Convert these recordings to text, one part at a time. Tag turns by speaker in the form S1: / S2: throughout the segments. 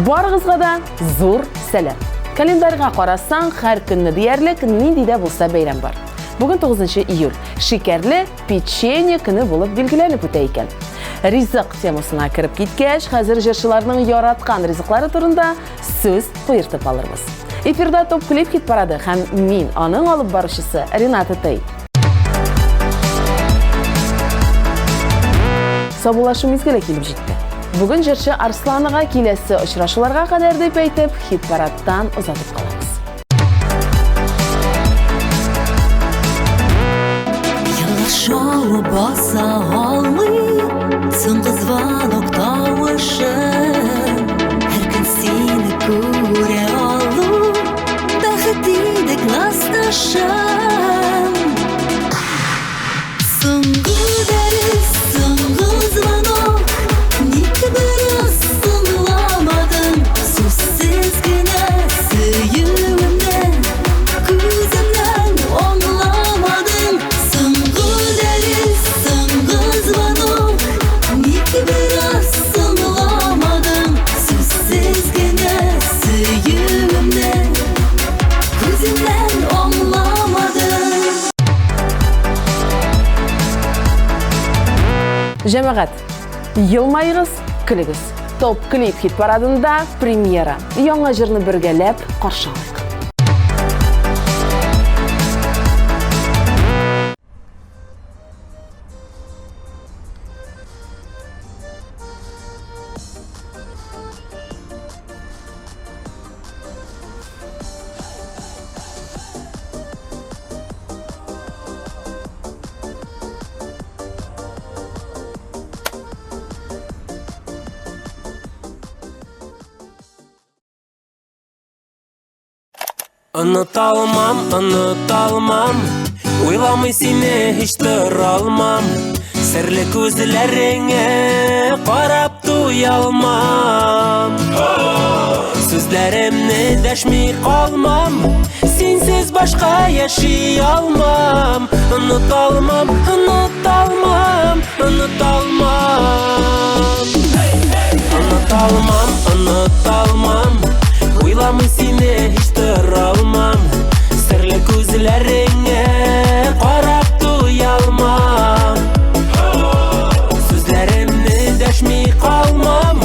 S1: Барыгызга да зур сәлам! Календарьга карасаң, һәр көнне диярлек нинди дә булса бәйрәм бар. Бүген 9 июль, шикәрле печенье көне булып билгеләнеп үтә икән. Ризык темасына кереп киткәч, хәзер җырчыларның яраткан ризыклары турында сүз куертып алырбыз. Эфирда Топ Клип хит парады һәм мин, аның алып баручысы Рената Тей. Саубуллашу мизгеле килеп җитте. Бүген җырчы Арсланова киләсе очрашуларга кадәр дип әйтеп, хит-парадтан озатып калабыз.
S2: Еллар шавы баса алмый соңгы звонок тавышын. Һәр көн сине күрә алу бәхет иде классташым. Соңгы дәрес, соңгы звонок, ник бераз соңламадың? Сүзсез генә сөюемне күземнән аңламадың. Соңгы дәрес, соңгы звонок, ник бераз соңламадың? Сүзсез генә сөюемне күземнән аңламадың.
S1: Җәмәгать, елмаегыз, көлегез. Топ клип хит парадында премьера. Яңа җырны бергәләп каршы алыйк.
S3: Оныта алмам, оныта алмам Уйламый сине һич тора алмам Серле күзләреңә карап туя алмам Сүзләремне дәшми калмам Синсез башка яши алмам Оныта алмам, оныта алмам, оныта алмам Оныта алмам, оныта алмам Уйламый сине һич тора алмам Серле күзләреңә карап туя алмам Сүзләремне дәшми калмам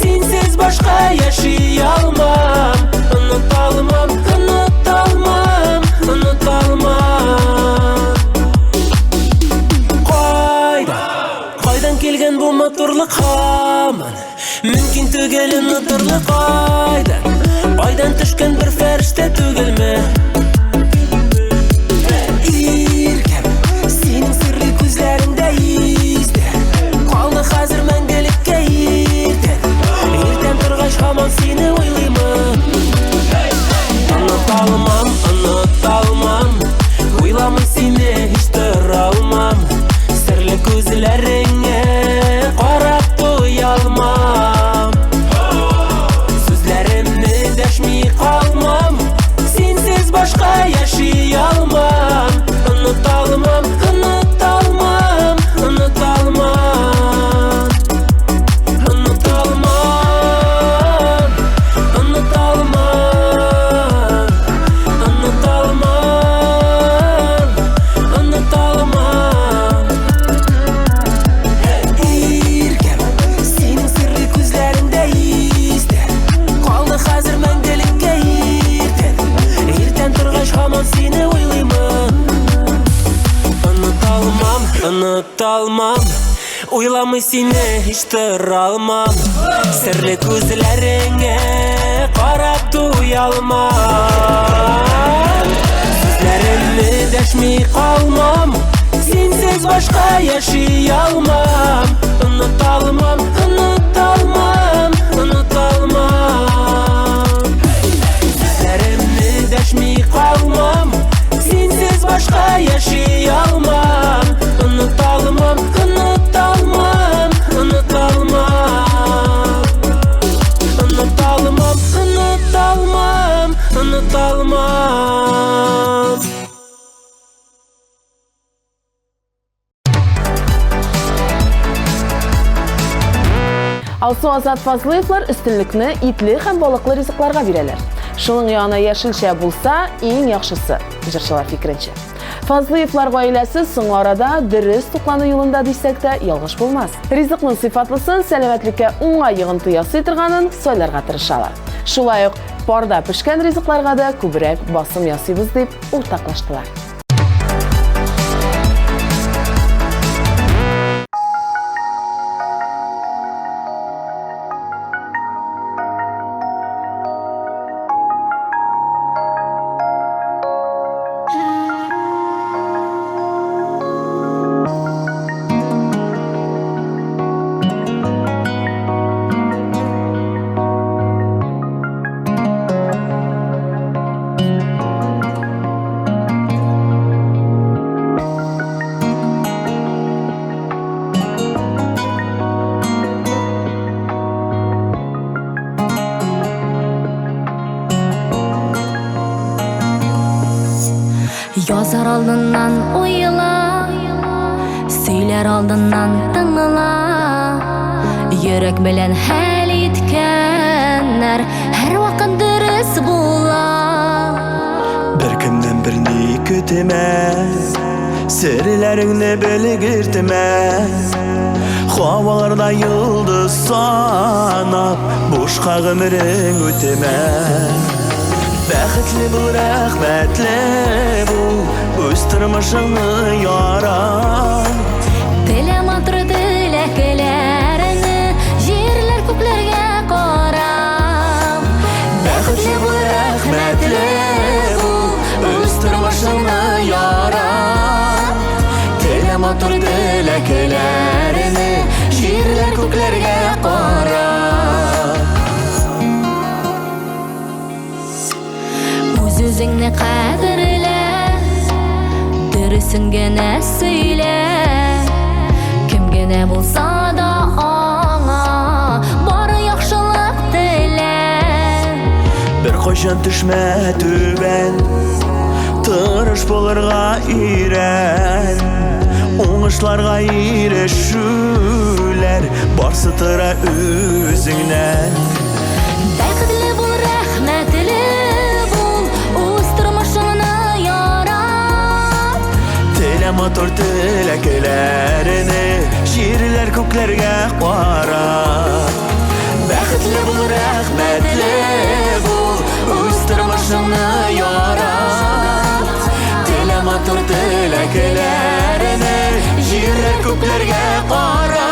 S3: Синсез башка яши алмам Оныта алмам, оныта алмам, оныта алмам Кайда, кайдан килгән бу матурлык һаман Мөмкин түгел онытырлык айдан Айдан төшкән бер фәрештә түгелме Иркәм, синең серле күзләреңдә истә Калды хәзер мәңгелеккә иртән Иртән торгач һаман сине уйлыймын Оныта алмам, оныта алмам Уйламый сине һич тора алмам Серле күзләреңә карап туя алмам Сүзләремне дәшми калмам Синсез башка яши алмам Оныта алмам, оныта алмам, оныта алмам Оныта алмам, оныта алмам Оныта алмам, оныта алмам Иркәм, синең серле күзләреңдә истә Калды хәзер мәңгелеккә иртән Иртән торгач һаман сине уйлыймын Оныта алмам, оныта алмам Уйламый сине һич тора алмам Серле күзләреңә карап туя алмам Сүзләремне дәшми калмам Синсез башка яши алмам Оныта алмам, оныта алмам, оныта алмам Сүзләремне дәшми калмам Синсез башка яши алмам Оныта алмам, оныта алмам, оныта алмам Оныта алмам, оныта алмам, оныта алмам
S1: Алсу Азат Фазлыевлар өстенлекне итле һәм балыклы ризыкларга бирәләр. Шуның янына яшелчә булса, иң яхшысы, җырчылар фикеренчә. Фазлыевлар гаиләсе соңгы арада дөрес туклану юлында дисәк тә ялгыш булмас. Ризыкның сыйфатлысын, сәламәтлеккә уңай йогынты ясый торганын сайларга тырышалар. Шулай ук парда пешкән ризыкларга да күбрәк басым ясыйбыз дип уртаклаштылар.
S2: Язар алдыннан уйла, сөйләр алдыннан тыңла. Йөрәк белән хәл иткәннәр һәрвакыт дөрес була.
S4: Беркемнән берни көтмә, Серләреңне белгертмә. Һаваларда йолдыз санап, Бушка гомерең үтмә. Бәхетле бул, рәхмәтле бул, Үз тормышыңны ярат.
S2: Телә матур теләкләрне, Җирләр күкләргә карап.
S4: Бәхетле бул, рәхмәтле бул, Үз тормышыңны ярат. Телә матур теләкләрне, Җирләр күкләргә карап.
S2: Үз-үзеңне кадерлә, дөресен генә сөйлә. Кем генә булса да аңа бары яхшылык телә.
S4: Беркайчан төшмә түбән, Тырыш булырга өйрән. Уңышларга ирешүләр Барсы тора үзеңнән.
S2: Бәхетле бул, рәхмәтле бул, үз тормышыңны ярат.
S4: Телә матур теләкләрне, Җирләр күкләргә карап. Бәхетле бул, рәхмәтле бул, Үз тормышыңны ярат. Телә матур теләкләрне, Җирләр күкләргә карап.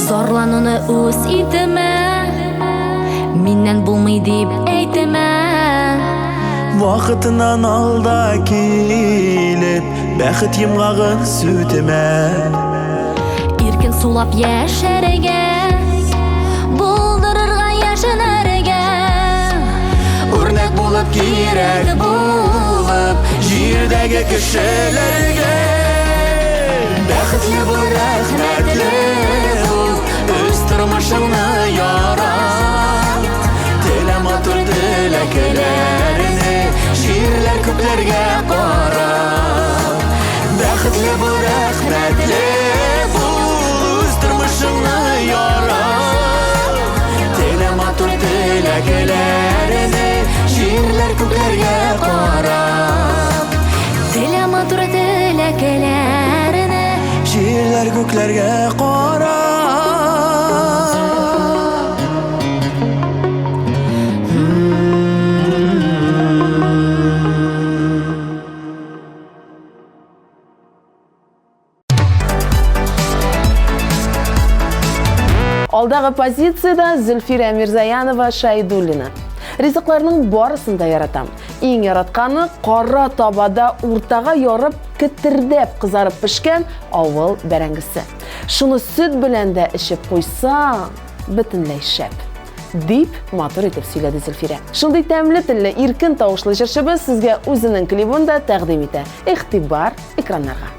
S2: Зарлануны үз итемә, миннән булмый дип әйтемә.
S4: Вакытыннан алда килеп, Бәхет йомгагын сүтемә.
S2: Иркен сулап яшәргә, булдырырга яшенәргә.
S4: Үрнәк булып, кирәк булып, Җирдәге кешеләргә. Бәхетле бул, рәхмәтле бул, Үз тормышыңны ярат. Телә матур теләкләрне, Җирләр күкләргә карап. Бәхетле бул, рәхмәтле бул, Үз тормышыңны ярат. Телә матур теләкләрне, Җирләр күкләргә карап.
S2: Телә матур теләкләрне,
S4: Җирләр күкләргә карап.
S1: Алдагы позициядә Зөлфирә Мирзаянова Шайдуллина. Ризыкларның барысын да яратам. Иң яратканы кара табада уртага ярып, кетердәп кызарып пешкән авыл бәрәңгесе. Шуны сөт белән дә эчеп куйсаң, бөтенләй шәп. Дип матур итеп сөйләде Зөлфирә. Шундый тәмле телле, иркен тавышлы җырчыбыз сезгә үзенең клибын да тәкъдим итә. Игътибар экраннарга.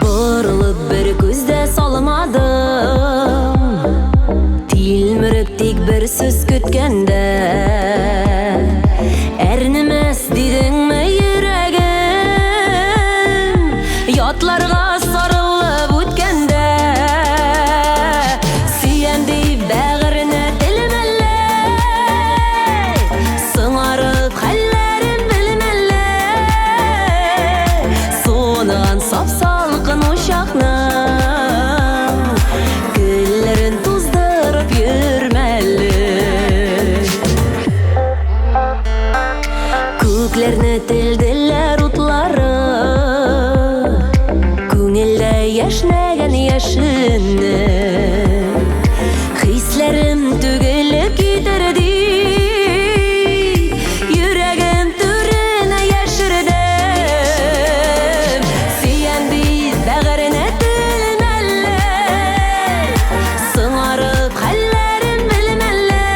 S2: Борылып бер күз дә салмадым Тилмереп тик бер сүз көткәндә Әрнемәс дидеңме йөрәгем Ятларга сарылып үткәндә Сөям дип бәгыренә телмәлләй Соңарып хәлләрен белмәлләй Суынган сап-салкын учакның Көлләрен туздырып йөрмәле Күкләрне телделәр утлары Күңелдә яшьнәгән яшенне Хисләрем түгелеп китер дип Йөрәгем түренә яшердем Сөям дип бәгыренә телмәлле Соңарып хәлләрен белмәлле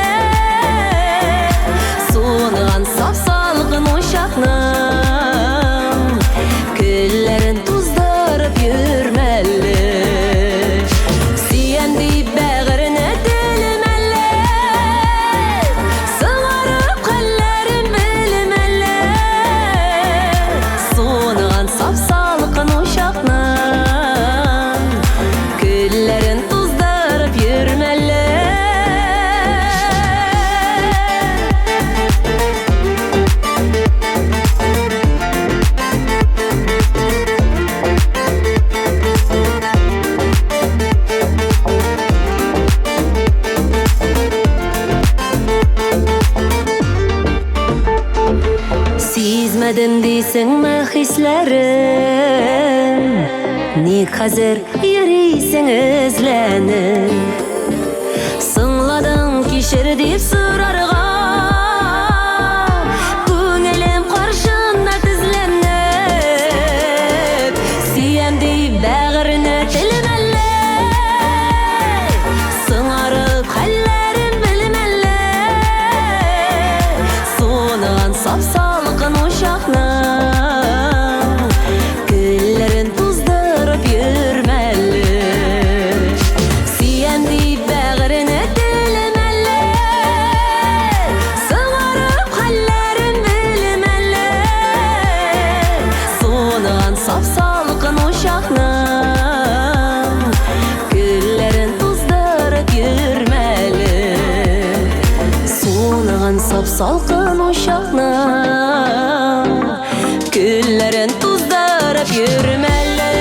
S2: Суынган сап-салкын учакның Көлләрен туздырып йөрмәле Сөям дип бәгыренә телмәлле Соңарып хәлләрен белмәлле Суынган сап-салкын учакның Көлләрен туздырып йөрмәле Сизмәдем дисеңме хисләрен Ник хәзер йөрисең эзләнеп Соңладың кичер дип сорарга Күңелем каршында тезләнеп Сөям дип бәгыренә телмәлле Соңарып хәлләрен белмәлле Суынган сап-салкын учакның Көлләрен туздырып йөрмәле Сөям дип бәгыренә телмәлле Соңарып хәлләрен белмәлле Суынган сап-салкын учакның Көлләрен туздырып йөрмәле Суынган сап-салкын учакның Көлләрен туздырып йөрмәле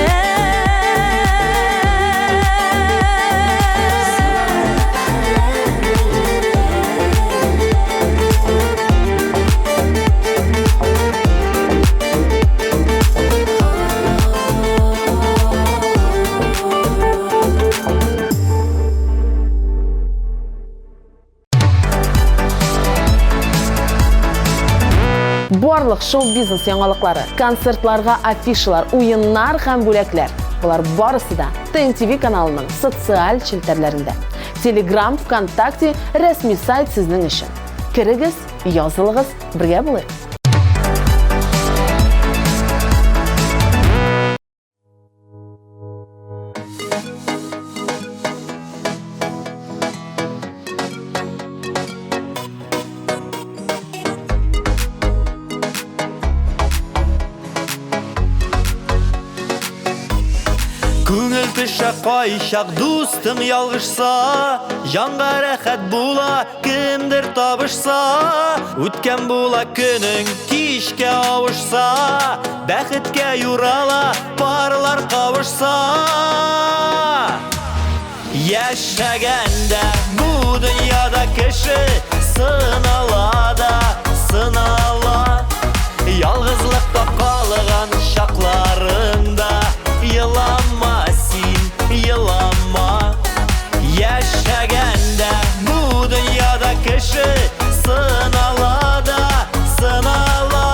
S1: Барлык шоу-бизнес яңалыклары, концертларга афишалар, уеннар һәм бүләкләр. Болар барысы да ТНТВ каналының социаль челтәрләрендә. Телеграм, ВКонтакте, рәсми сайт сезнең өчен. Керегез, язылыгыз, бергә булыйк.
S4: Күңел
S3: төшә кайчак дустың ялгышса, җанга рәхәт була, кемдер табышса. Үткән була көнең кичкә авышса, бәхеткә юрала парлар кавышса. Яшәгәндә бу дөньяда кеше сынала да сынала. Ялгызлыкта калган чакларыңда елама син, елама. Яшәгәндә бу дөньяда кеше сынала да сынала.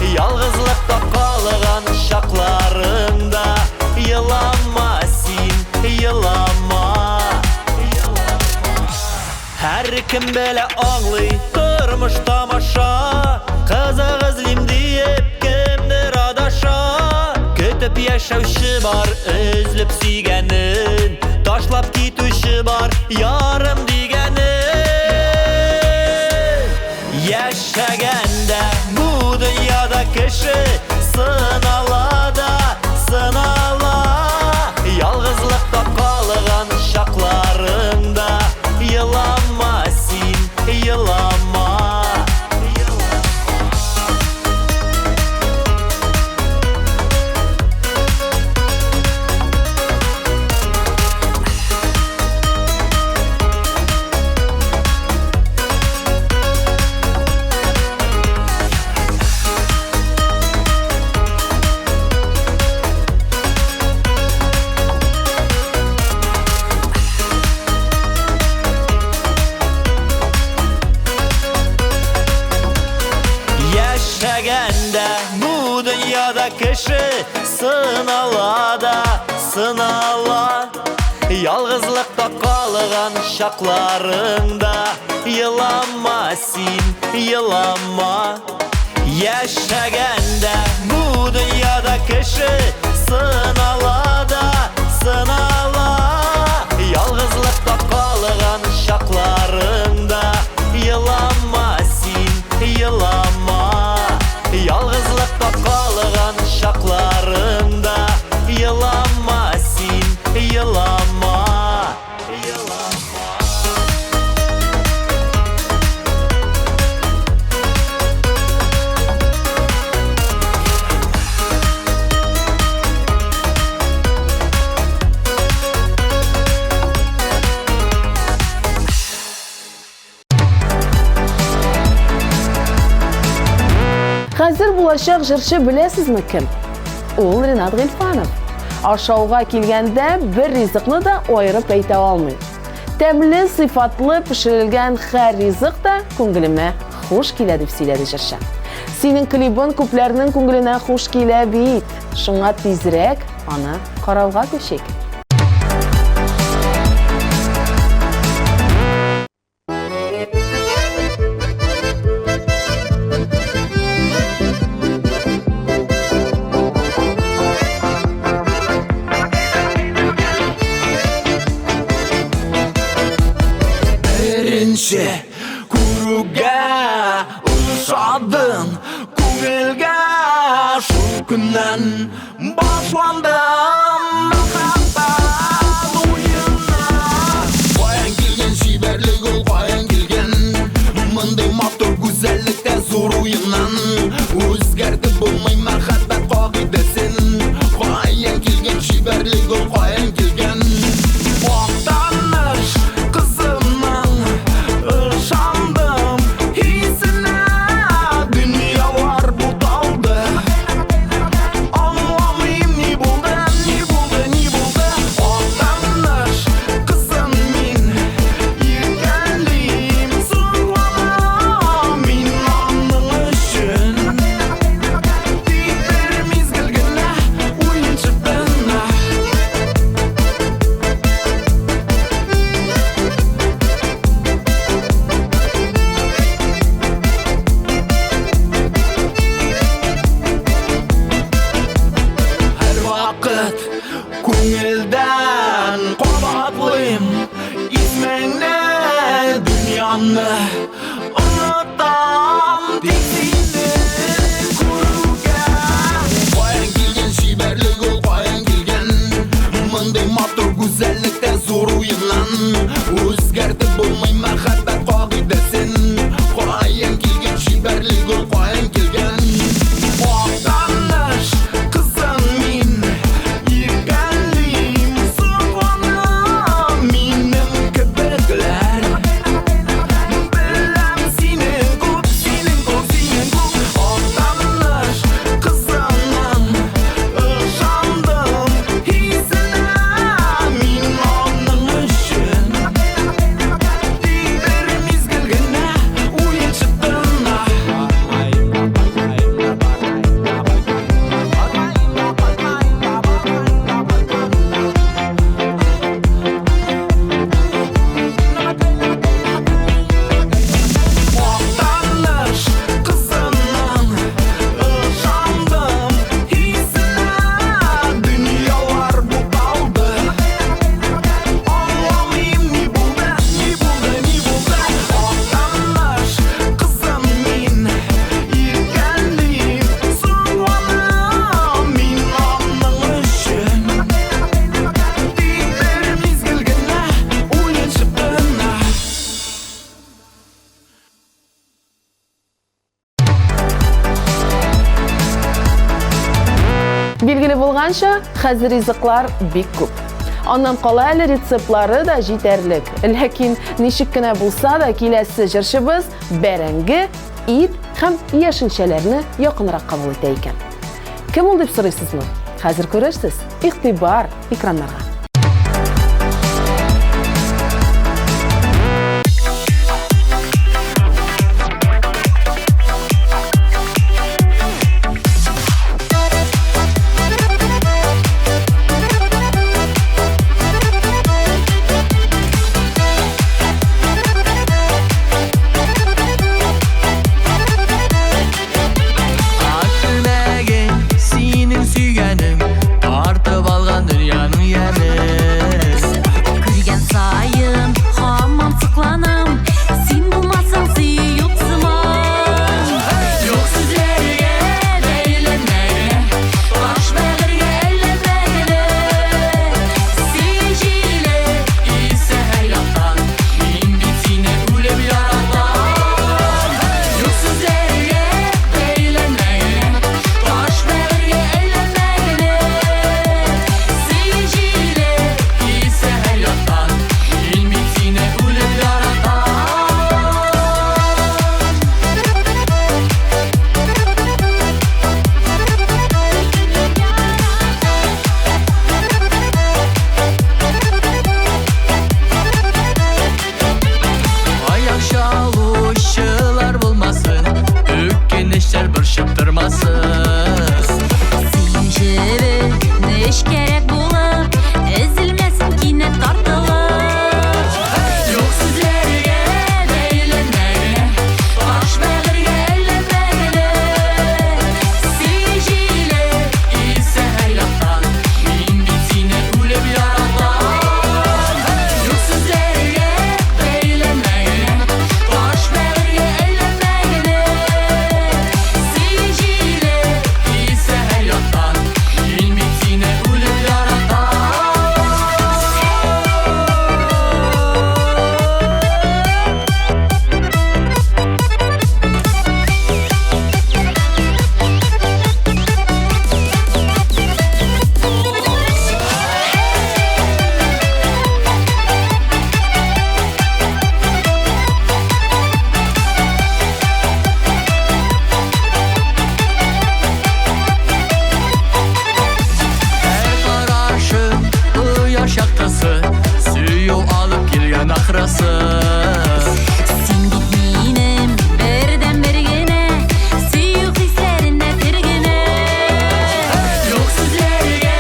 S3: Ялгызлыкта калган чакларыңда елама син, елама. Һәркем белә аңлый тормыш тамаша, кызык эзлим диеп кемдер адаша. Көтеп яшәүче бар өзлеп сөйгәнен, ташлап китүче бар ярым дигәнен. Яшәгәндә бу дөньяда кеше сынала да сынала. Ялгызлыкта калган чакларыңда елама син, елама. Яшәгәндә бу дөньяда кеше сынала да сынала. Ялгызлыкта калган чакларыңда елама син, елама. Яшәгәндә бу дөньяда кеше сынала да сынала. Ялгызлыкта калган чакларыңда елама син, елама. Ялгызлыкта калган чакларыңда елама син, елама.
S1: Хәзер булачак җырчы беләсезме кем? Ул Ринат Гыйльфанов. Ашауга килгәндә бер ризыкны да аерып әйтә алмыйм. Тәмле, сыйфатлы пешерелгән һәр ризык та күңелемә хуш килә дип сөйләде җырчы. Синең клибын күпләрнең күңеленә хуш килә бит. Шуңа тизрәк аны карауга күчик.
S4: Беренче күрүгә ошадың күңелгә, шул көннән башланды мәхәббәт уены. Каян килгән чибәрлек ул, каян килгән мондый матур гүзәллектә зур уеннан? Үзгәртеп булмый мәхәббәт кагыйдәсен. Каян килгән чибәрлек ул, каян килгән? Актаныш кызының ышандым хисенә, дөньялар буталды. Аңламыйм ни булды, ни булды, ни булды. Актаныш кызын мин иркәлим, зурланам мин аның өчен. Тик бер мизгел генә уенчык кына. Һәрвакыт күңелдән кабатлыйм исмеңне, дөньяны онытам тик сине күрүгә. Каян килгән чибәрлек ул, каян килгән мондый Гүзәллектә зур уеннан Үзгәртеп булмый мәхәббәт кагыйдәсен. Каян килгән чибәрлек ул, каян килгән? Актаныш кызын мин иркәлим, сокланам минем кебекләр. Беләм сине күп, синең күп, синең күп. Актаныш кызының ышандым хисенә. Мин аның өчен тик бер мизгел генә уенчык кына. Актаныш кызының ышандым хисенә. Дөньялар буталды, аңламыйм ни булды, ни булды, ни булды. Актаныш кызын мин иркәлим, сокланам. Мин аның өчен тик бер мизгел генә уенчык кына.
S1: Билгеле булганча, хәзер ризыклар бик күп. Аннан кала әле рецептлары да җитәрлек. Ләкин ничек кенә булса да, киләсе җырчыбыз бәрәңге, ит һәм яшелчәләрне якынрак кабул итә икән. Кем ул дип сорыйсызмы? Хәзер күрерсез. Игътибар экраннарга.
S5: Ак күлмәгең синең сөйгәнең Тартып алган дөньяның яме.
S2: Күргән саен һаман сокланам, син булмасаң сөю юк сыман. Юк сүзләргә бәйләнмә генә, таш бәгырьгә әйләнмә генә. Сөю җиле
S5: исә һәр яктан, мин бит сине үлеп яратам. Юк сүзләргә бәйләнмә генә, таш бәгырьгә әйләнмә генә.
S2: Сөю җиле
S5: исә һәр яктан, мин бит сине үлеп яратам. Аяк чалучылар булмасын, үкенечләр борчып тормасын.
S2: Сөю җебе нечкәрәк булып, өзелмәсен кинәт тартылып.
S5: Юк сүзләргә бәйләнмә генә, таш бәгырьгә әйләнмә генә.
S2: Сөю җиле
S5: исә һәр яктан, мин бит сине үлеп яратам. Юк сүзләргә бәйләнмә генә, таш бәгырьгә әйләнмә генә.
S2: Сөю җиле
S5: исә һәр яктан, мин бит сине үлеп яратам. Һәр карашың кояш яктысы, сөю алып килгән ахрысы.
S2: Син бит минем бердәнбер генә, сөю хисләренә тер генә.
S5: Юк сүзләргә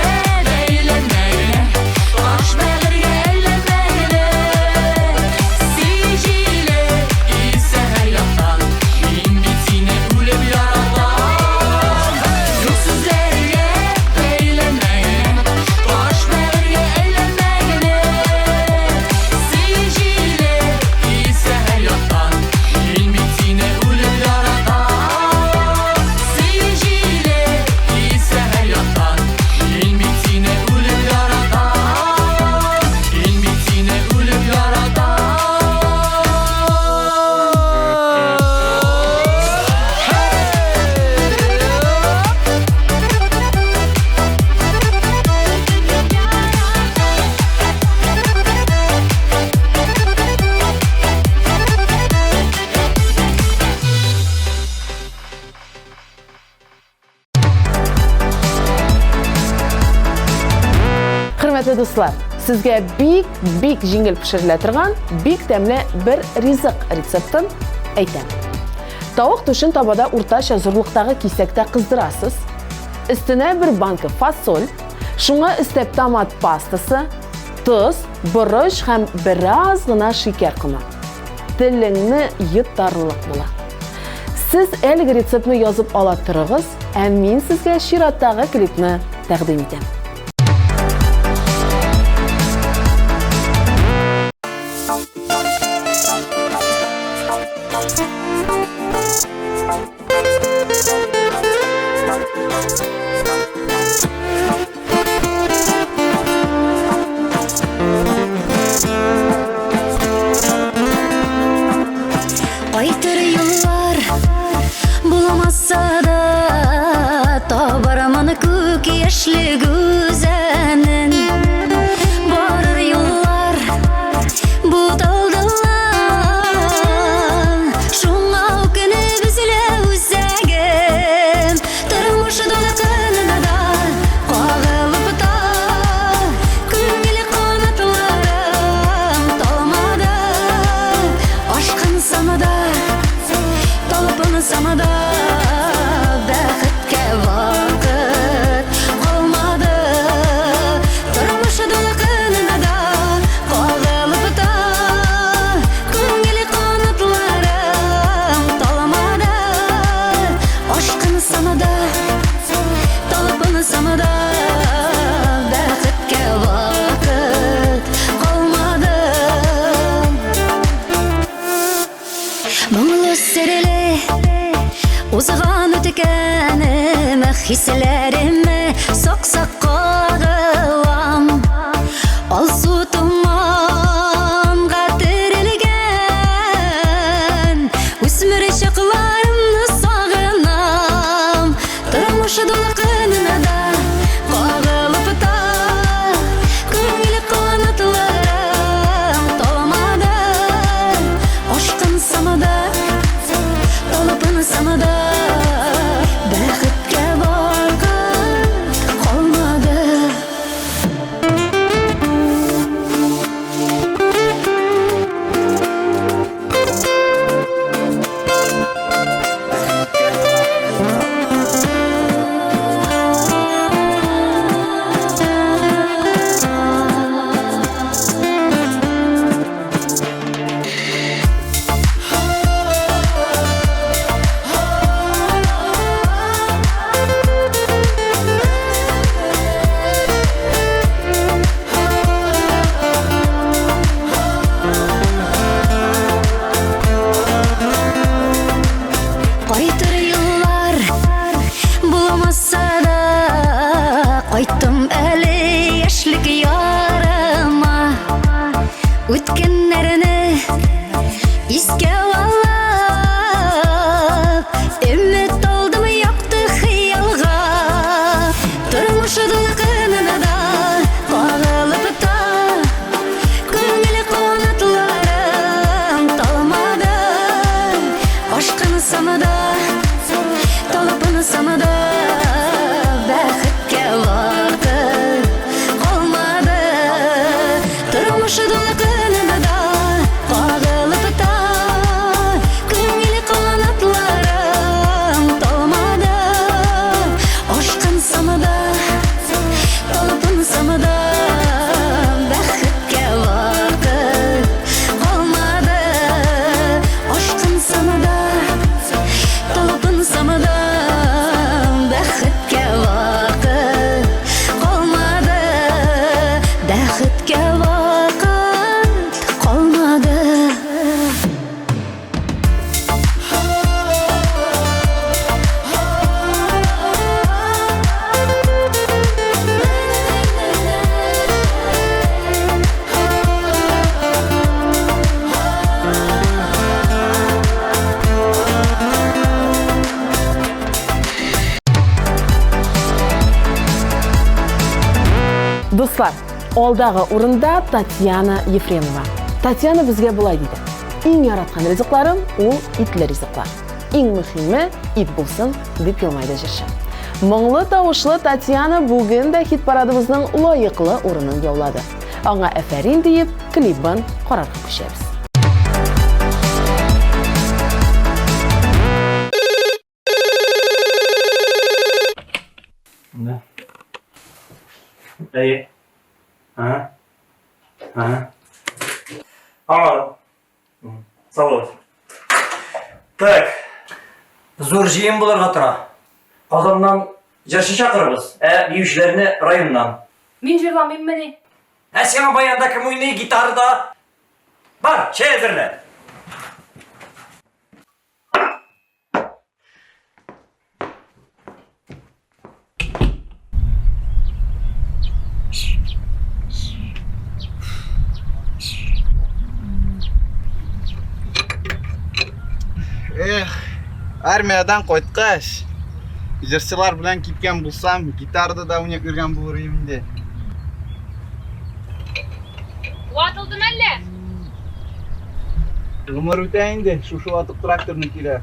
S5: бәйләнмә генә, таш бәгырьгә әйләнмә генә.
S2: Сөю җиле
S5: исә һәр яктан, мин бит сине үлеп яратам. Юк сүзләргә бәйләнмә генә, таш бәгырьгә әйләнмә генә.
S2: Сөю җиле
S1: дуслар, сезгә бик, бик җиңел пешерелә торган, бик тәмле бер ризык рецептын әйтәм. Тавык түшен табада уртача зурлыктагы кисәктә кыздырасыз. Өстенә бер банка фасоль, шуңа өстәп томат пастасы, тоз, борыч һәм бераз гына шикәр комы. Телеңне йотарлык була. Сез әлеге рецептны язып ала торыгыз, ә мин сезгә чираттагы клипны тәкъдим итәм.
S2: Кайтыр юллар булмаса да, табармын күк яшьле гүзәнен. Барыр юллар буталдылар, шуңа үкенеп өзелә үзәгем. Тормыш дулкынына да кагылып та, күңел канатларым талмады. Ашкынсам да, талпынсам да, бәхеткә вакыт калмады. Тормыш дулкынына да кагылып та, күңел канатларым талмады. Ашкынсам да, талпынсам да, бәхеткә вакыт калмады. Моңлы серле узган үткәнем, хисләремә сак-сак кагылам. Алсу томанга төрелгән үсмер чакларымны сагынам. Тормыш дулкынына да кагылып та, күңел канатларым талмады. Ашкынсам да, талпынсам да, бәхеткә вакыт калмады. Кайтыр юллар булмаса да, кайттым әле яшьлек ярыма. Үткәннәрне искә алып, өмет алдым якты хыялга. Тормыш дулкынына да кагылып та, күңел канатларым талмады. Ашкынсам да, талпынсам да, бәхеткә вакыт калмады. Тормыш дулкынына да кагылып та, күңел канатларым талмады. Ашкынсам да, талпынсам да, бәхеткә вакыт калмады. Ашкынсам да, талпынсам да, бәхеткә вакыт калмады. Бәхеткә вакыт калмады.
S1: Дуслар, алдагы урында Татьяна Ефремова. Татьяна безгә болай диде. Иң яраткан ризыкларым ул итле ризыклар. Иң мөһиме ит булсын, дип елмайды җырчы. Моңлы тавышлы Татьяна бүген дә хит-парадыбызның лаеклы урынын яулады. Аңа әфәрин диеп, клибын карарга күчәбез.
S6: Да. Әйе. Ага. Ага. Аңладым. Сау булыгыз. Так.
S7: Зур җыен булырга тора. Казаннан җырчы чакырабыз, ә биючеләрне районнан.
S8: Мин җырламыйммыни?
S7: Ә сиңа баянда кем уйный, гитарада? Бар, чәй әзерлә.
S9: Эх, армиядән кайткач, җырчылар белән киткән булсам, гитарада да уйнап йөргән булыр идем инде.
S8: Ватылды мәллә?
S9: Гомер үтә инде, шушы ватык тракторны килә.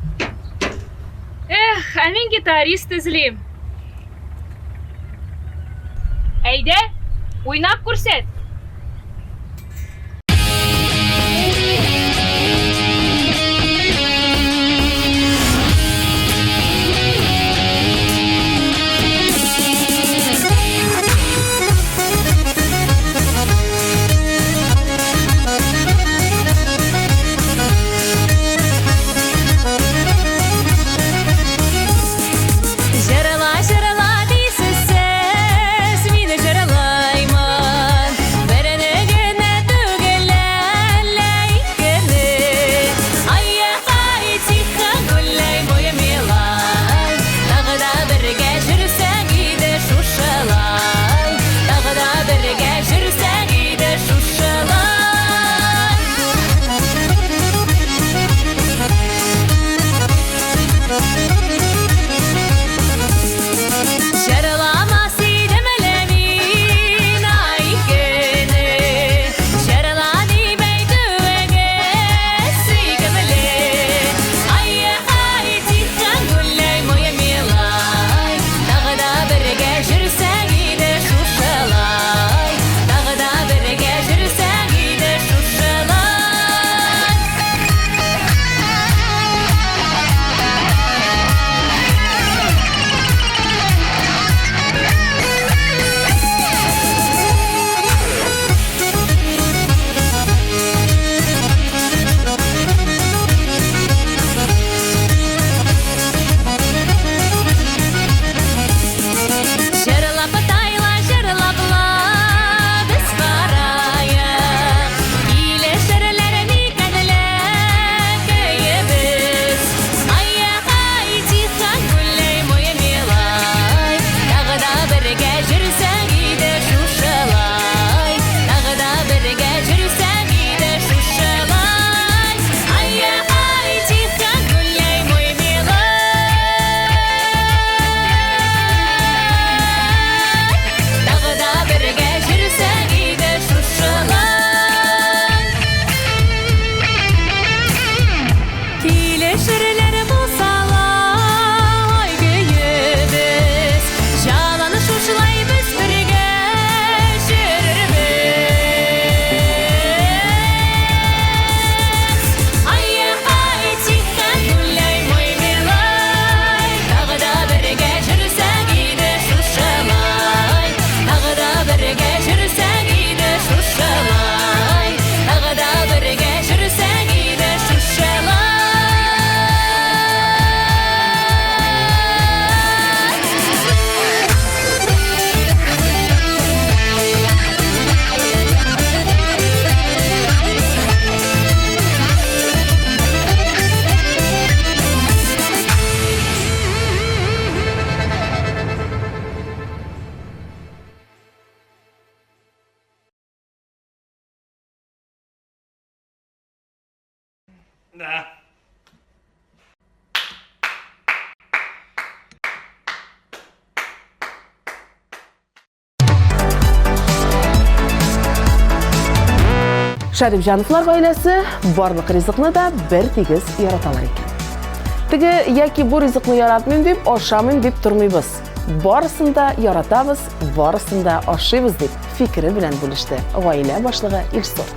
S8: Эх, ә мин гитарист эзлим. Әйдә, уйнап күрсәт.
S2: Җырла, җырла дисез сез, мин җырлаймын. Берне генә түгел, әллә икене. Ай-ай, тихо гуляй, мой милай. Тагы да бергә җөрсәк иде шушылай. Тагы да бергә җөрсәк иде шушылай. Җырламас идем әле мин ай көне, Җырла дип әйтүегез сөйкемле. Ай-ай, тихо гуляй, мой милай, Тагы да бергә җөрсәк иде шушылай, Тагы да бергә җөрсәк иде шушылай. Җырлап тайла, җырлап ла, без бараек. Килешерләр микән лә көебез? Ай-ай, тихо гуляй, мой милай. Тагы да бергә җөрсәк иде шушылай. Тагы да бергә җөрсәк иде шушылай. Ай-ай, тихо гуляй, мой милай. Тагы да бергә җөрсәк иде шушылай. Килешерләр булсалай көебез, Җанан шушылай без бергә җөрербез. Ай-ай, тихо гуляй, мой милай, Тагы да бергә җөрсәк иде шушылай, Тагы да бергә җөрсәк иде шушылай, Тагы да бергә җөрсәк иде шушылай.
S6: Да.
S1: Шәрипҗановлар гаиләсе барлык ризыкны да бер тигез яраталар икән. Теге яки бу ризыкны яратмыйм дип, ашамыйм дип тормыйбыз. Барысын да яратабыз, барысын да ашыйбыз, дип фикере белән бүлеште гаилә башлыгы Илсур.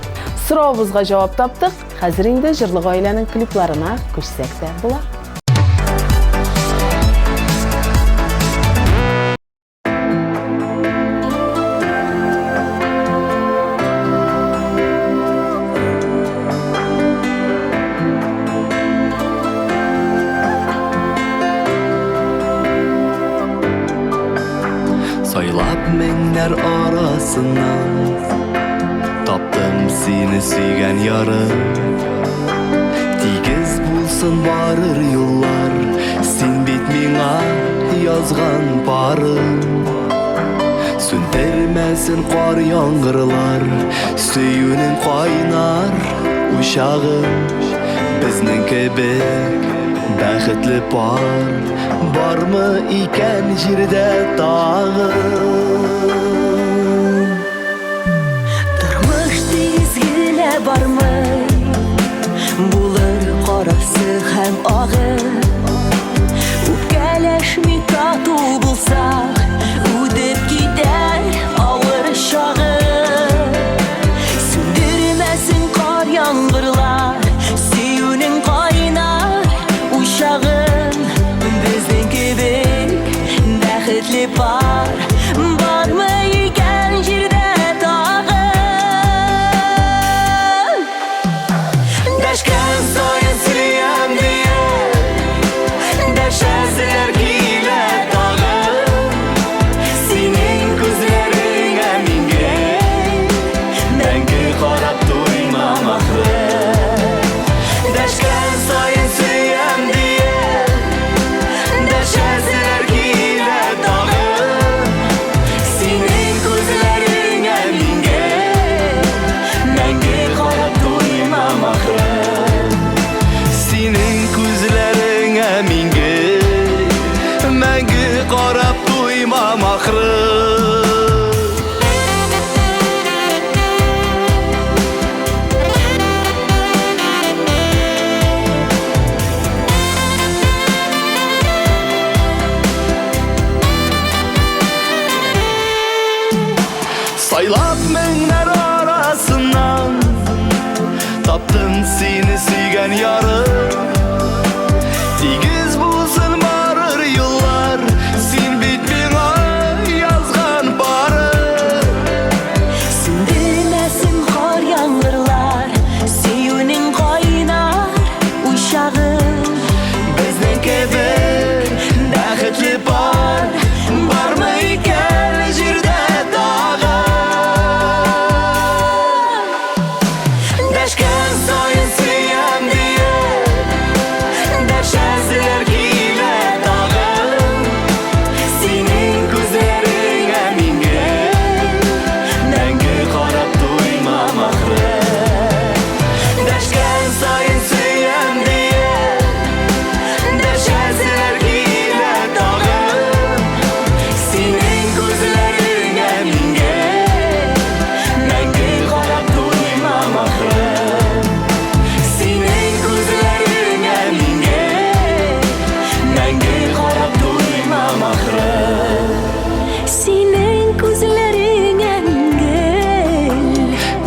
S1: Соравыбызга җавап таптык, хәзер инде җырлы гаиләнең клипларына күчсәк тә була.
S10: Сайлап меңнәр арасыннан Таптым сине сөйгән ярым Тигез булсын барыр юллар Син бит миңа язган парым Сүндермәсен кар яңгырлар Сөюнең кайнар учагын Безнең кебек бәхетле пар Бармы икән җирдә тагын?
S2: Тормыш тигез генә бармый, Булыр карасы һәм агы. Үпкәләшми тату булсак, Үтеп китәр авыр чагы. Сүндермәсен кар яңгырлар, Сөюнең кайнар учагын. Безнең кебек бәхетле пар Бармы икән җирдә тагын?
S10: Дәшкән саен сөям диеп, Дәшәселәр килә тагын. Синең күзләреңә мин гел Мәңге карап туймам ахры. Дәшкән саен сөям диеп, Дәшәселәр килә тагын. Синең күзләреңә мин гел Мәңге карап туймам ахры. Синең күзләреңә мин гел Мәңге карап туймам ахры. Сайлап меңнәр арасыннан Таптым сине сөйгән ярым. Тигез булсын барыр юллар, Син бит миңа язган парым.
S2: Сүндермәсен кар яңгырлар, Сөюнең кайнар учагын.
S10: Безнең кебек бәхетле пар Бармы икән җирдә тагын? Дәшкән саен сөям диеп, Дәшәселәр килә тагын. Синең күзләреңә мин гел Мәңге карап туймам ахры. Дәшкән саен сөям диеп, Дәшәселәр килә тагын. Синең күзләреңә мин гел Мәңге карап туймам ахры. Синең күзләреңә мин гел Мәңге карап туймам ахры.
S2: Синең күзләреңә мин гел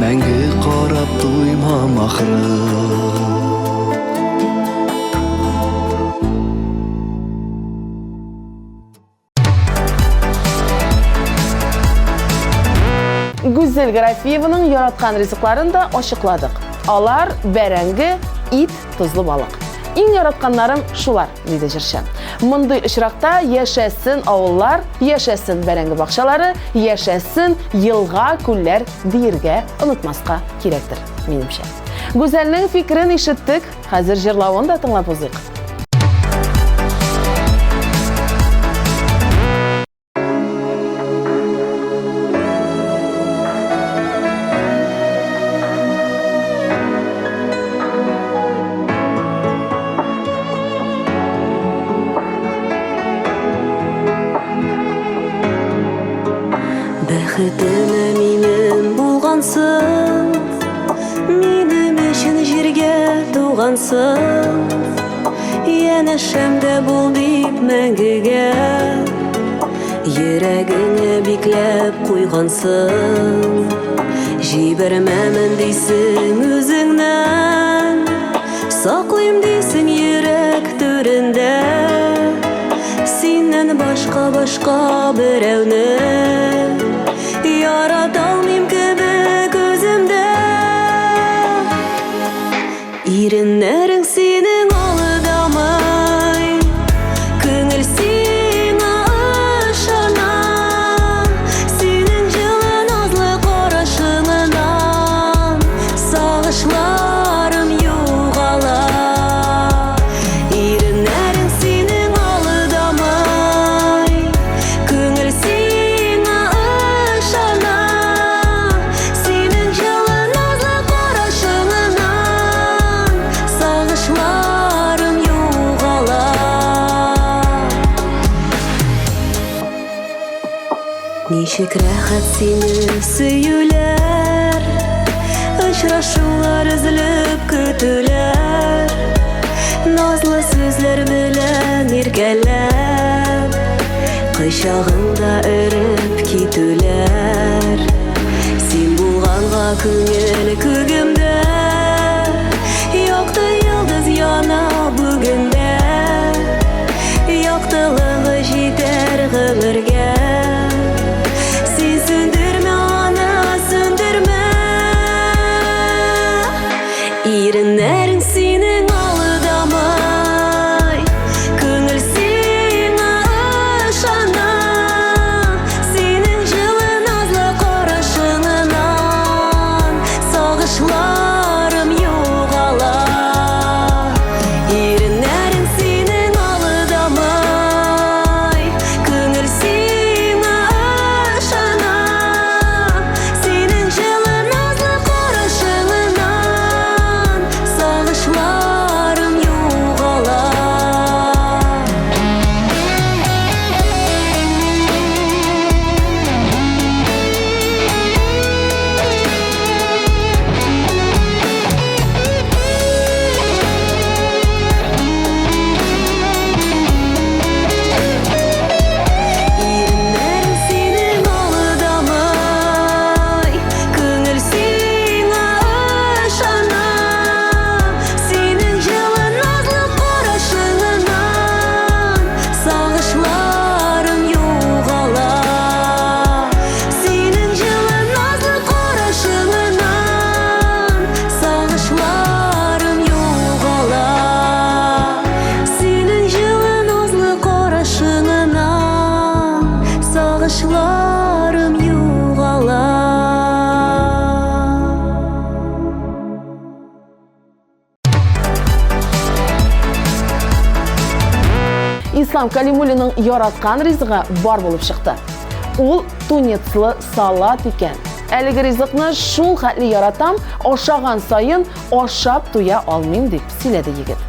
S10: Мәңге карап туймам ахры.
S1: Гүзәл Гарафиеваның яраткан ризыкларын да ачыкладык. Алар бәрәңге, ит, тозлы балык. Иң яратканнарым шулар, диде җырчы. Мондый очракта яшәсен авыллар, яшәсен бәрәңге бакчалары, яшәсен елга, күлләр диергә онытмаска кирәктер, минемчә. Гүзәлнең фикерен ишеттек, хәзер җырлавын да тыңлап узыйк.
S2: Бәхетемә минем булгансың, Минем өчен җиргә тугансың. Янәшәмдә бул дип мәңгегә. Йөрәгеңә бикләп куйгансың. Җибәрмәмен дисең үзеңнән, Саклыйм дисең йөрәк түрендә. Синнән башка башка берәүне Ярата алмыйм кебек үземдә. Иреннәрең синең алдамый, Күңел сиңа ышана. Синең җылы назлы карашыңнан Сагышларым югала. Иреннәрең синең алдамый, Күңел сиңа ышана. Синең җылы назлы карашыңнан Сагышларым югала. Ничек рәхәт сине сөюләр, Очрашулар өзелеп көтүләр, Назлы сүзләр белән иркәләп, Кочагыңда эреп китүләр. Син булганга күңел күгемдә Якты йолдыз яна бүген дә. Яктылыгы җитәр гомергә. Син сүндермә аны, сүндермә. Иреннәрең синең алдамай, Күңел сиңа ышана. Синең җылы назлы карашыңнан Сагышларым югала. Иреннәрең синең алдамай, Күңел сиңа ышана. Синең җылы назлы карашыңнан Сагышларым югала. Иреннәрең синең алдамай, Күңел сиңа ышана. Синең җылы назлы карашыңнан Сагышларым югала. Синең җылы назлы карашыңнан Сагышларым югала. Синең җылы назлы карашыңнан Сагышларым югала.
S1: Ислам Калимуллинның яраткан ризыгы бар булып чыкты. Ул тунецлы салат икән. Әлеге ризыкны шул хәтле яратам, ашаган саен ашап туя алмыйм, дип сөйләде егет.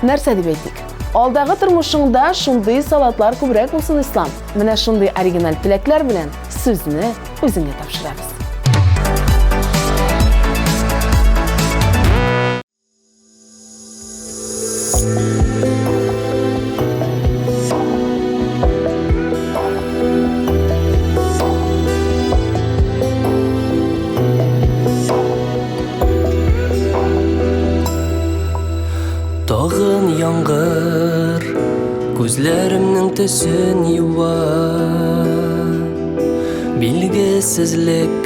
S1: Нәрсә дип әйтик? Алдагы тормышыңда шундый салатлар күбрәк булсын, Ислам. Менә шундый оригиналь теләкләр белән сүзне үзеңә тапшырабыз.
S3: Тагын яңгыр күзләремнең төсен юа. Билгесезлек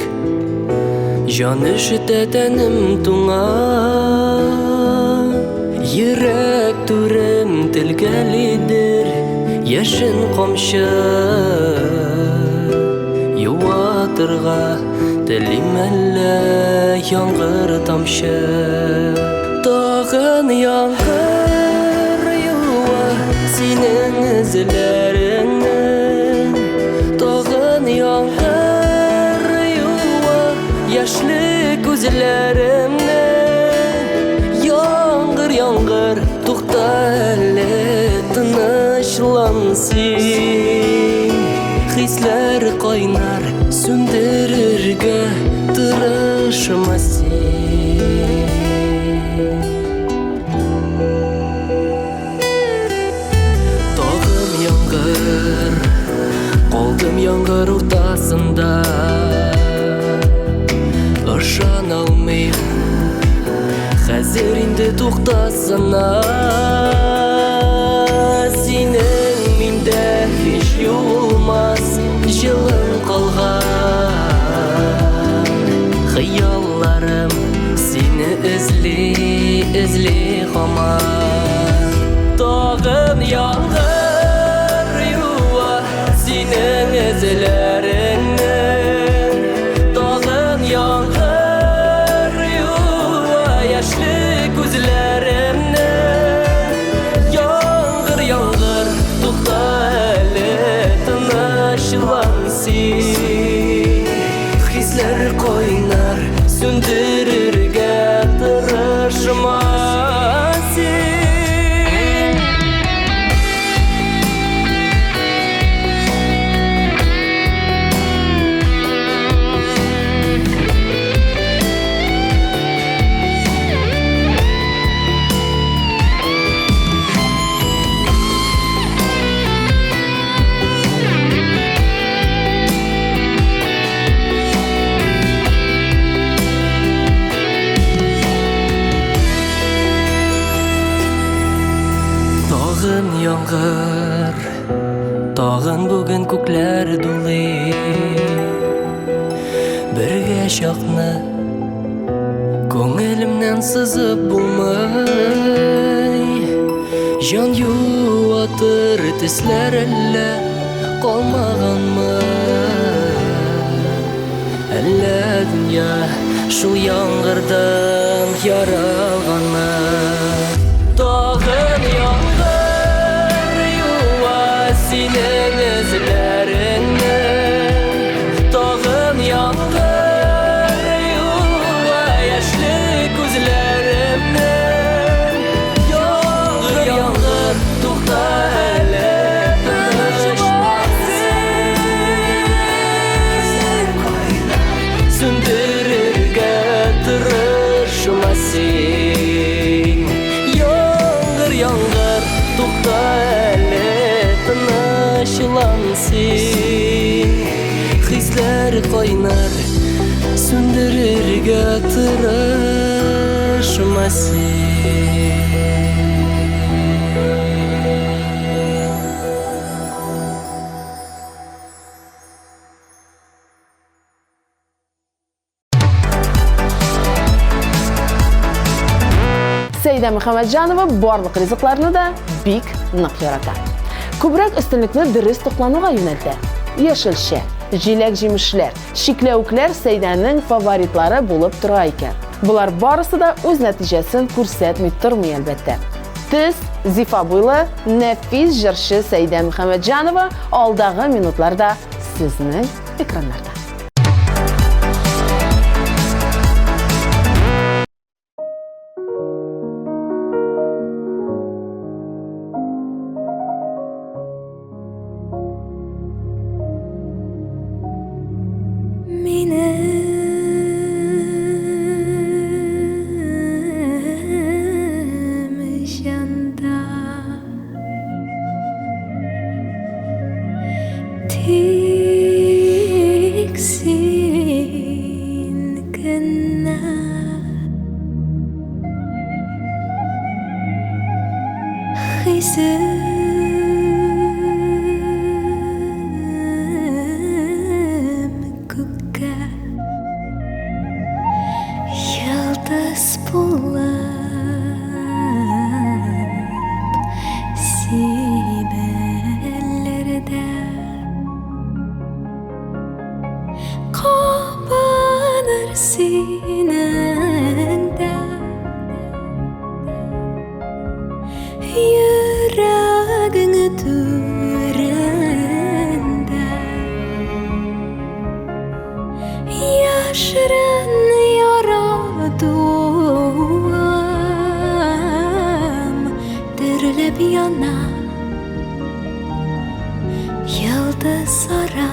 S3: җан өшетә, тәнем туңа. Йөрәк түрем телгәлидер яшен камчы. Юатырга телим әллә яңгыр тамчы. Тагын яңгыр юа синең эзләреңне. Тагын яңгыр юа яшьле күзләремне. Яңгыр, яңгыр, тукта әле, тынычлан син. Хисләр кайнар, сүндерергә тырышма син. Тагын яңгыр. Хәзер инде туктасына. Синең миндә һич юылмас җылың калган. Хыялларым сине эзли, эзли һаман. Тагын яңгыр юа синең эзләреңне. Тагын яңгыр юа яшьле күзләремне. Яңгыр, яңгыр, тукта әле, тынычлан син. Хисләр кайнар, сүндерергә тырышма син. Тагын яңгыр, тагын бүген күкләр дулый. Бергә чакны күңелемнән сызып булмый. Җан юатыр төсләр әллә калмаганмы? Әллә дөнья шул яңгырдан яралганмы? Тагын яңгыр юа синең эзләреңне. Тагын яңгыр юа яшьле күзләремне. Яңгыр, яңгыр, тукта әле, тынычлан син. Сүндерергә тырышма син. Яңгыр, яңгыр, тукта әле, тынычлан син. Хисләр кайнар, сүндерергә тырышма син.
S1: Сәйдә Мөхәммәтҗанова барлык ризыкларны да бик нык ярата. Күбрәк өстенлекне дөрес туклануга юнәлтә. Яшелчә, җиләк-җимешләр, чикләвекләр Сәйдәнең фаворитлары булып тора икән. Болар барысы да үз нәтиҗәсен күрсәтми тормый, әлбәттә. Төз, зифа буйлы, нәфис җырчы Сәйдә Мөхәммәтҗанова алдагы минутларда сезнең экраннарда.
S2: Минем җанда Тик син генә. Хисем күккә йолдыз булып сибелер дә кабыныр синең дә йөрәгең түрендә яшерен яратуым дөрләп яна йолдыз ара.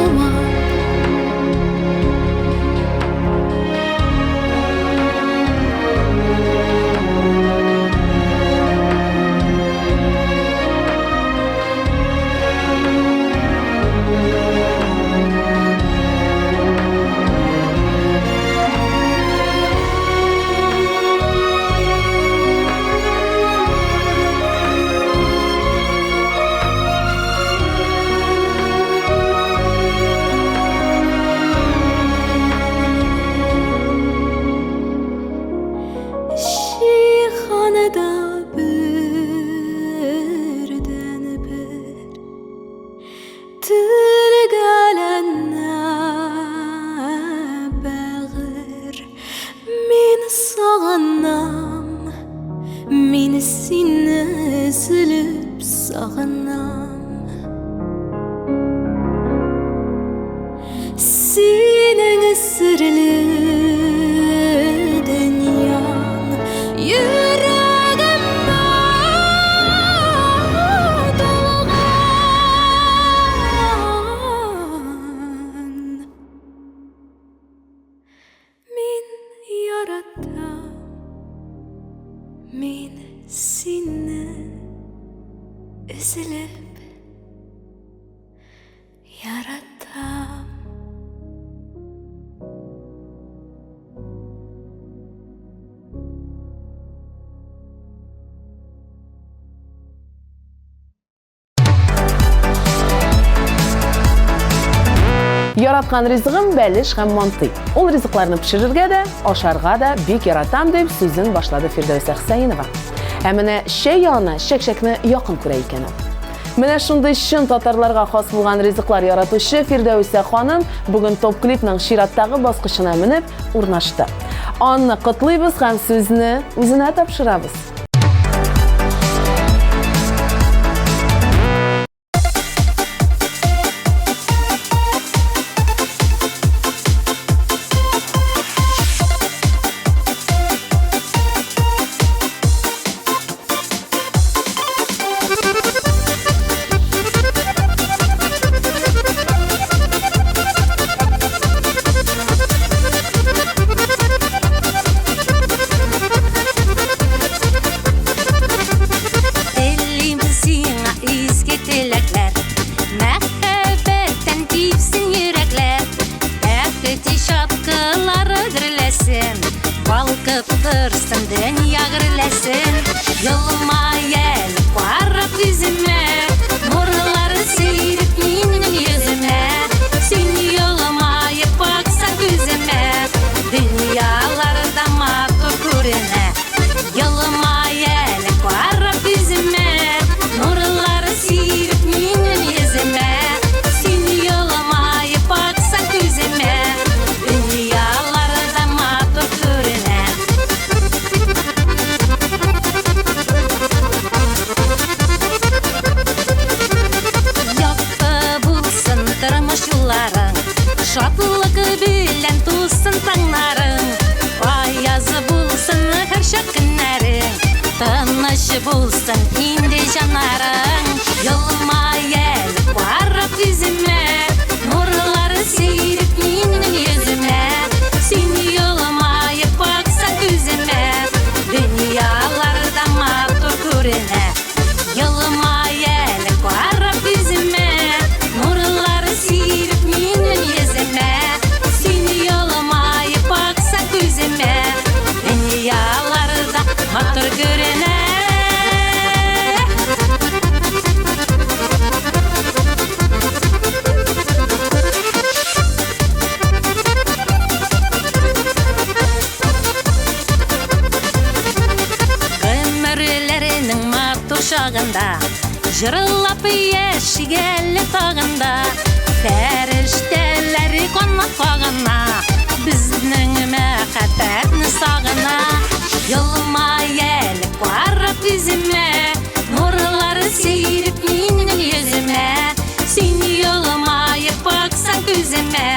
S2: Елмап. Җиһанда бердәнбер Телгәләнә бәгырь. Мин сагынам, мин сине өзелеп сагынам. Синең серле дөньяң йөрәгемә тулган. Мин яратам, мин сине өзелеп яратам.
S1: Яраткан ризыгым бәлеш һәм мантый. Ул ризыкларны пешерергә дә, ашарга да бик яратам, дип сүзен башлады Фирдәүсә Хөсәенова. Ә менә чәй янына чәкчәкне якын күрә икән ул. Менә шундый чын татарларга хас булган ризыклар яратучы Фирдәүсә ханым бүген топ-клипның чираттагы баскычына менеп урнашты. Анны котлыйбыз һәм сүзне үзенә тапшырабыз.
S2: Телим сиңа изге теләкләр, Мәхәббәттән типсен йөрәкләр, Бәхет чаткылары гөрләсен, Балкып торсын дөнья гөрләсен. Елмай әле карап йөземә, Нурлар сиреп минем йөземә. Син елмаеп баксаң күземә, Дөньялар да матур күренә. Елмай әле карап йөземә, Нурлар сиреп минем йөземә. Син елмаеп баксаң күземә, Дөньялар да матур күренә. Якты булсын тормыш юлларың, Шатлык белән тулсын таңнарың, Аяз булсын һәрчак көннәрең, Тыныч булсын инде җаннарың. Елмай әле карап йөземә, Нурлар сиреп минем йөземә. Син елмаеп баксаң күземә, Дөньялар да матур күренә. Елмай әле карап йөземә, Нурлар сиреп минем йөземә. Син елмаеп баксаң күземә, Дөньялар да матур күренә. Гомерләренең матур чагында Җырлап яшик әле тагын да. Фәрештәләр канат кагына, Безнең мәхәббәтне сагына. Елмай әле карап йөземә, Нурлар сиреп минем йөземә. Син елмаеп баксаң күземә,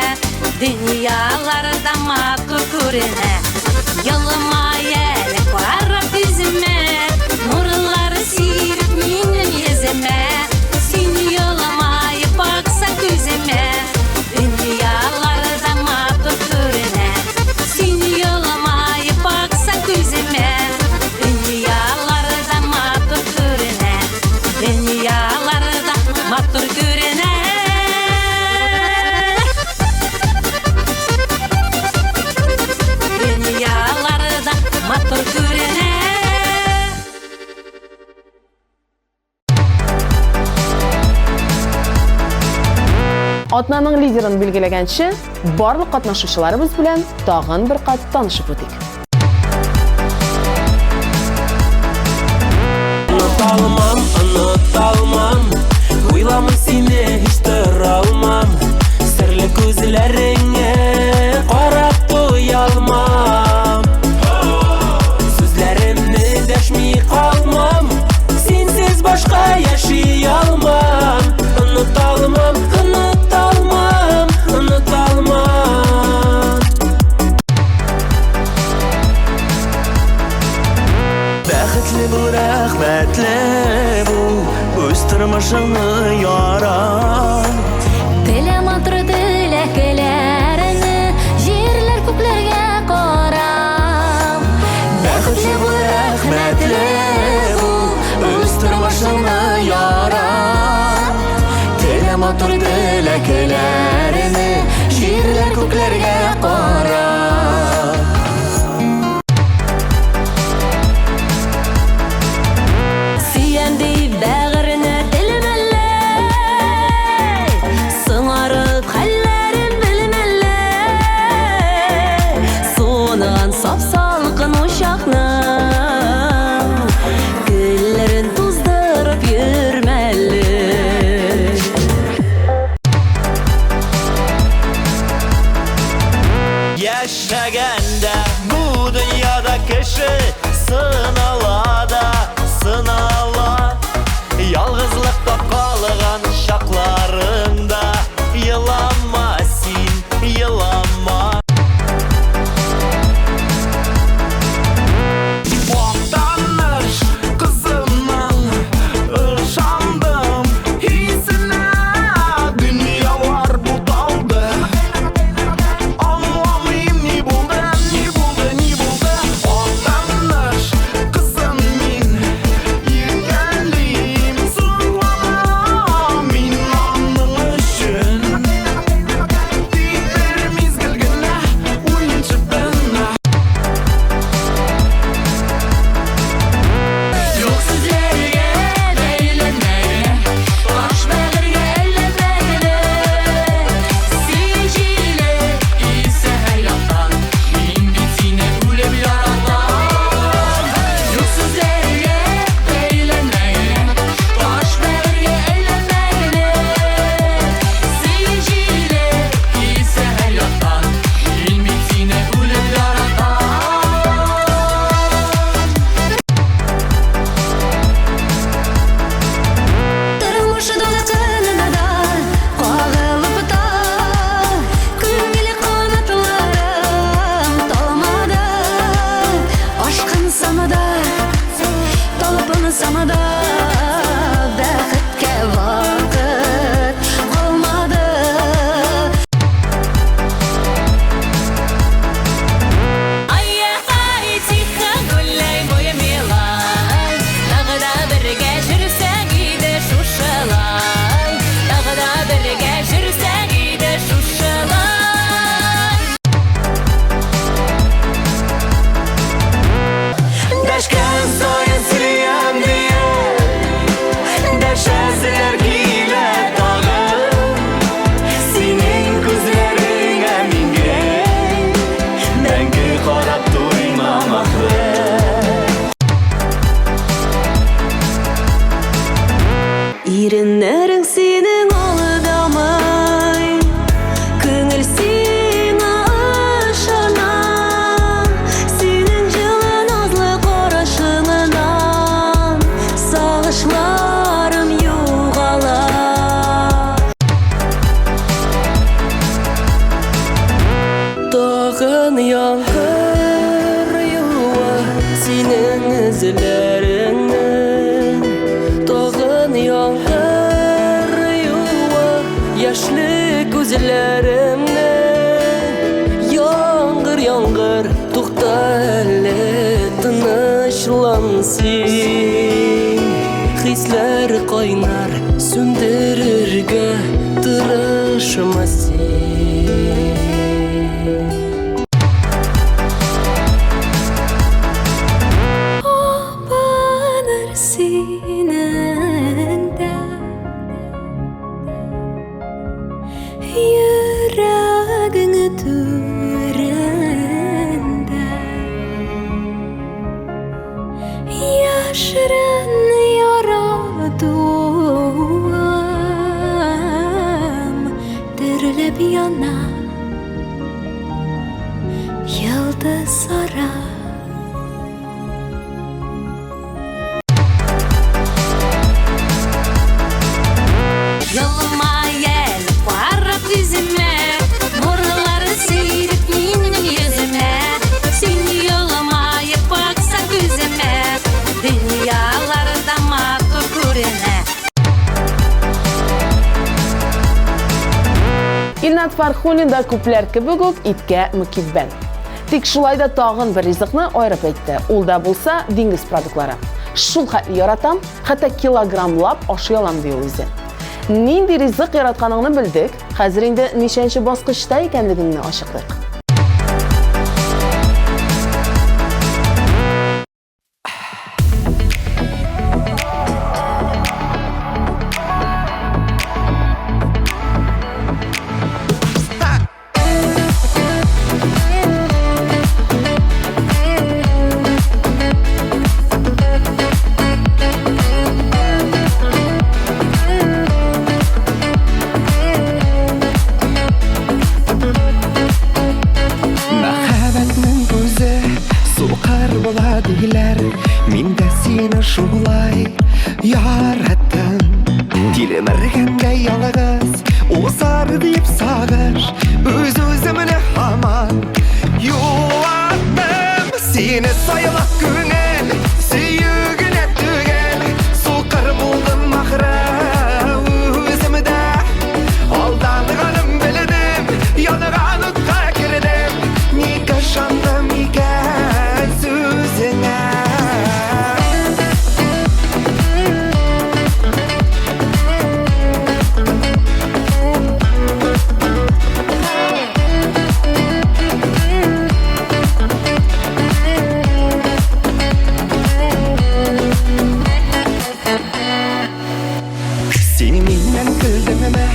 S2: Дөньялар да матур күренә. Елмай әле карап йөземә, Нурлар сиреп минем йөземә. Син елмаеп баксаң күземә,
S1: Атнаның лидерын билгеләгәнче, барлык катнашучыларыбыз белән тагын бер кат танышып үтик.
S3: Оныталмам, оныталмам, уйламый сине һич торалмам. Серле күзләреңә карап туялмам. Сүзләремне дәшми калмам, синсез башка яши алмам. Оныталмам, оныталмам, оныталмам.
S10: Бәхетле бул, рәхмәтле бул, үз тормышыңны ярат.
S2: Телә матур теләкләреңне, җирләр күкләргә карап.
S10: Бәхетле бул, рәхмәтле бул, үз тормышыңны ярат. Телә матур теләкләреңне, җирләр күкләргә карап.
S2: Сөям дип бәгыренә телмәллә, Соңарып хәлләрен белмәллә. Суынган сап-салкын учакның Көлләрен туздырып йөрмәле.
S10: Яшәгәндә бу дөньяда кеше сынала да сынала. Ялгызлыкта калган чакларыңда елама син, елама.
S4: Актаныш кызының ышандым хисенә. Дөньялар буталды, аңламыйм ни булды, ни булды, ни булды. Актаныш кызын мин иркәлим, сокланам мин аның өчен. Тик бер мизгел генә уенчык кына.
S5: Юк сүзләргә бәйләнмә, таш бәгырьгә әйләнмә генә. Син җиле исә һәр яктан, мин бит сине үлеп яратам. Юк сүзләргә бәйләнмә генә, таш бәгырьгә әйләнмә генә. Син җиле исә һәр яктан, мин бит сине үлеп яратам.
S2: Тормыш дулкынына да кагылып та, күңел канатларым талмады. Ашкынсам да, талпынсам да, бәхеткә вакыт калмады. Ай-яй, тихо гуляй, моя милай, Тагы да бергә йөрсәк иде шушылай, Тагы да бергә йөрсәк иде шушылай.
S10: Дәшкән саен сөям диеп, дәшәселәр килә тагын. Синең күзләреңә мин гел мәңге карап туймам ахры.
S2: Иреннәрең синең алдамый, Күңел сиңа ышана. Синең җылы назлы карашыңнан Сагышларым югала.
S3: Тагын яңгыр юа синең эзләреңне. Тагын яңгыр юа яшьле күзләремне. Яңгыр, яңгыр, тукта әле, тынычлан син. Хисләр кайнар, сүндерергә тырышма син.
S2: Кабыныр синең дә. түрендә Яшерен яратуым Дөрләп яна Йолдыз ара. Елмай әле карап йөземә, Нурлары сиреп минем йөземә. Син елмаеп баксаң күземә, Дөньялар да матур күренә.
S1: Илнат Фархуллин да күпләр кебек үк иткә мөкиббән. Тик шулай да тагын бер ризыкны аерып әйтте. Ул да булса диңгез продуктлары. Шул хәтле яратам, хәтта килограммлап ашый алам, ди ул үзе. Нинди ризык яратканыңны белдек, хәзер инде ничәнче баскычта икәнлегеңне ачыклыйк.
S10: Мәхәббәтнең күзе сукыр була диләр. Мин дә сине шулай яраттым. Тилмергәндәй ялгыз узар дип сагыш, үз-үземне һаман юаттым. Сине сайлап күңел сөю генә түгел, сукыр булдым ахры үзем дә. Алданганым белдем, янган утка кердем, ник ышандым икән сүзеңә? Син миннән көлдеңме,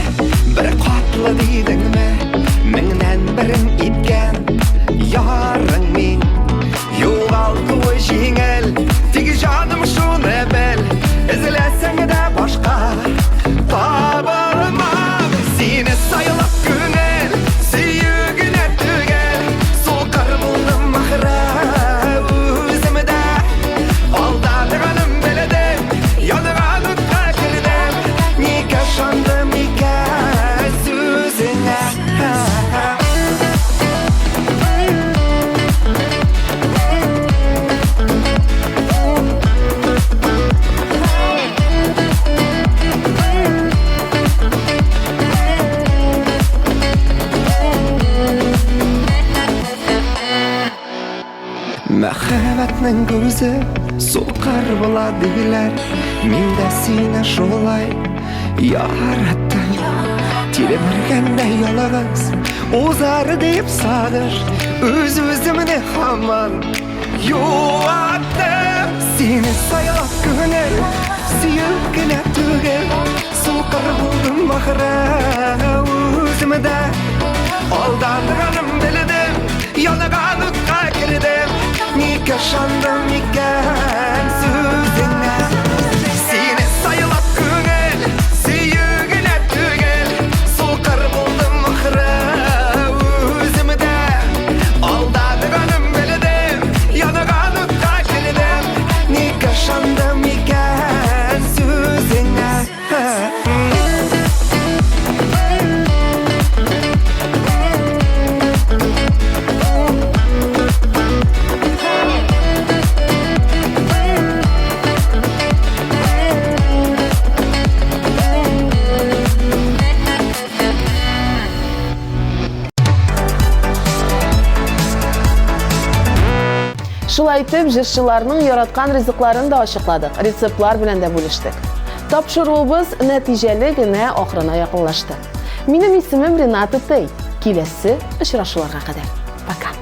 S10: бер катлы дидеңме, меңнән берен иткән ярың мин. Югалтуы җиңел, тик җаным шуны бел, эзләсәң дә башка табылмам. Сине сайлап күңел сөю генә түгел, сукыр булдым ахры үзем дә. Алданганым белдем, янган утка кердем, ник ышандым икән сүзеңә? Мәхәббәтнең күзе сукыр була диләр, мин дә сине шулай яраттым. Тилмергәндәй ялгыз узар дип сагыш, үз-үземне һаман юаттым. Сине сайлап күңел сөю генә түгел, сукыр булдым ахры үзем дә. Алданганым белдем, янган утка кердем, ник ышандым икән сүзеңә? Сине сайлап күңел сөю генә түгел, сукыр булдым ахры үзем дә. Алданганым белдем, янган утка кердем, ник ышандым икән сүзеңә?
S1: Шулай итеп, җырчыларның яраткан ризыкларын да ачыкладык, рецептлар белән дә бүлештек. Тапшыруыбыз нәтиҗәле генә ахырына якынлашты. Минем исемем Рената Тей. Киләсе очрашуларга кадәр. Пока.